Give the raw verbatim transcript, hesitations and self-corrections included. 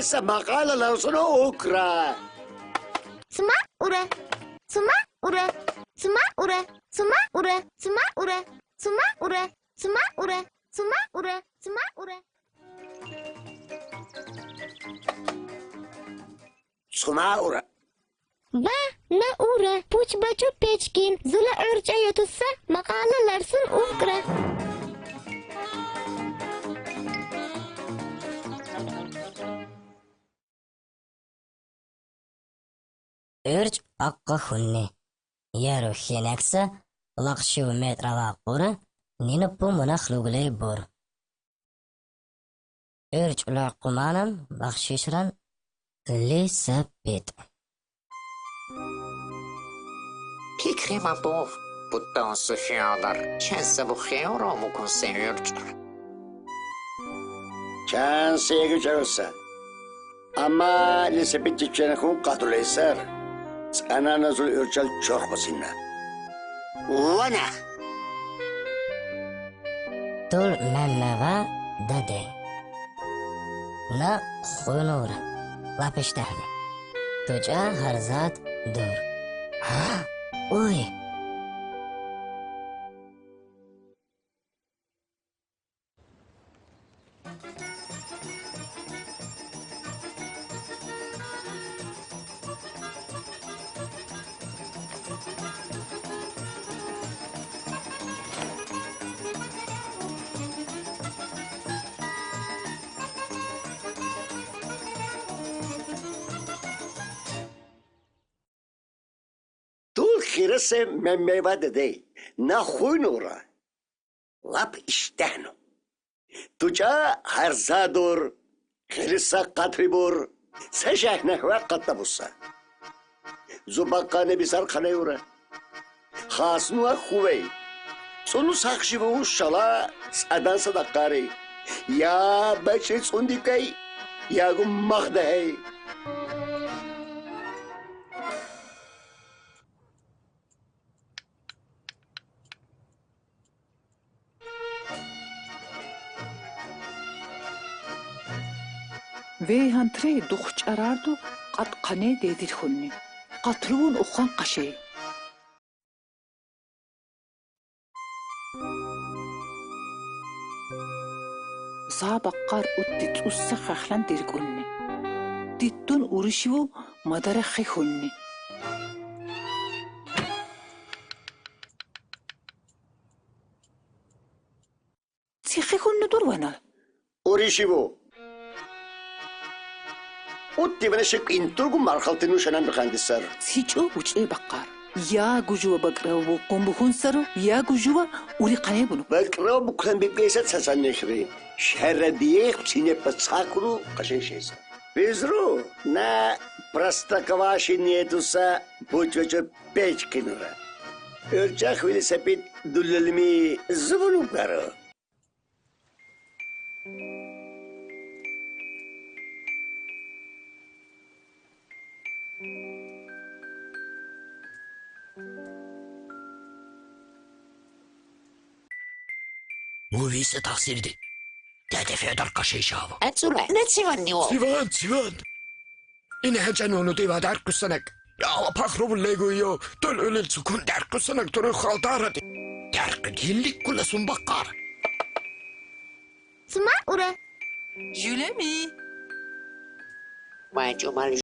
Sa maqala lansunu ukra. Suma ure. Suma ure. Suma ure. Suma ure. Suma ure. Suma ure. Suma ure. Suma ure. Suma ure. Suma ure. Ba, na ure, puç baço peçkin, zula örç'e yotusa, maqala larsun ukra. Örç' aqqa hunni. Yaru heneksa, laqşiv metra laqura, ninipu mına hlugley bur. Örç' loqumanan, bahşişran, lisapit. Pikri ma bov, buttansı Feodor, çensa bu heoro mukun sen örç'. Çensa yegu çavusa. Ama lisapit çiçenhun qatuley sar. Ts'anana zul örç'al çorhbo sinna. Vana! Tul memmeva dade. Na hunura. Lap iştehni. Tuça harzat dur. Ha, uy. Tul hirese memmeva dedey, na huynura. Lap iştehnu. Tuça harza dur, hiresa qatri bur, se jehnehve qatna busa. Zu baqqane bisar khaneyura. Hasnua huvey. Sonu sağ jivun şala, ts'adan sadaqarey. Ya baçi ts'undikey, ya gu mağdehey. Veyhan tre duh ç'arardu, qat khane dedir hunni. Qatruvun uhan qaşey. Za baqqar utti tsusse hehlen dirg'unni. Dittun urišivu madare hi hunni. Tsi hi hunni dur vana? Urišivu. Utti vana şek'in turgu marhaltinu şanan bixandisar. Tsi ç'o uç'e baqqar. Ya gujuva bak'rava bu qumbuhunsaru, ya gujuva uri khane bunu. Bak'rava bu khan bibiyesa tsasan nehri. Şerre diye husine pa tsakuru qaşen şeysa. Bizru, na prasta kavaşi niyetusa buç ve ço peç kinura. Örç'e hvilesepit dulelimi zubunu garu. Mu vise tahsirdi. Dede Feodor kaşe şavo. Etsule, ne tsivan nivo? Tsivan, tsivan. Ine hecenonu diva derkusanak. Ya la pahrovu legu yo. Tol ölül sukun derkusanak tolu haltarati. Derku dillik kula sumbakar. Suma ure. Jülemi. Vay cumal.